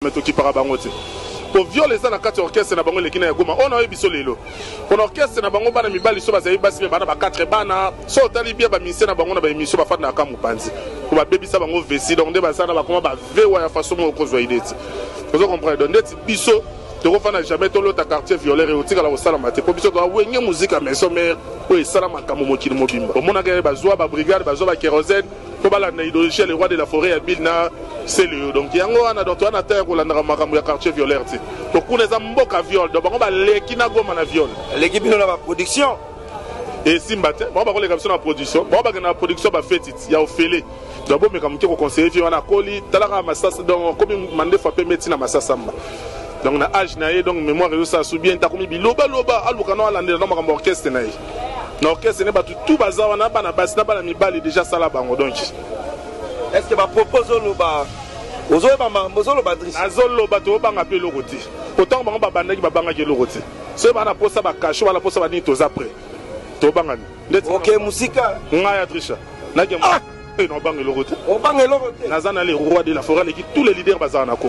Mais tokipaka bango te, po viol eza na kati ya orchestre na bango eleki na ya Goma. Oyo nayobi biso lelo, mpona orchestre na bango, bana mibali so bazali, basi mpe bana ba 4 bana. So otali bien, bamusiciens na bango na baémission bafandaka mopanzi po babebisa bango vesi. Donc nde baza na bakoma bavewa ya façon moko kozwa ide ti ozo comprendre. Donc ndeti biso tokofanda jamais tolota quartier violeur otikala kosalama te, po biso toza Wenge Musica Maison Mère oyo esala makambo mokili mobimba. Omonaka bazwa babrigade, bazwa bakérosène mpo balanda idéologie ya le roi de la forêt ya Bill na Celeo. Donc yango wana, donc toza na ta ya kolandaka makambo ya quartier violeur te, po kuna eza mboka viol. Donc bango baleki na Goma na viol. Aleki bino na baproduction. Esimba te. Bango bakoleka biso na production, bango bakende na production bafeti ya ofele. Donc bomeka moke koconseiller vie wana. Akoli, talaka masasa, donc akomi mandefu apembe ntina masasamba. Donc na age na ye, donc mémoire ezosala su bien te, akomi bilobaloba. Aluka no alandela no makambo orchestre na ye. Na orchestre ne, bato tu baza wana, bana basi na bana mibali, déjà sala bango. Donc Est ce que bapropos ozoloba, ozoyeba makambo ozoloba, Driss? Azoloba, tobanga mpe eloko te. Otango bango babandaki, babangaki eloko te. Soki bana posa bakasho, bana posa banini, toza prêt, tobangani ndeti. Ok, mosika. Ngai ya Trisha nake, nobanga eloko te. Obanga eloko te. Naza na le roi de la forêt, aleki tous les leaders bazala na Congo.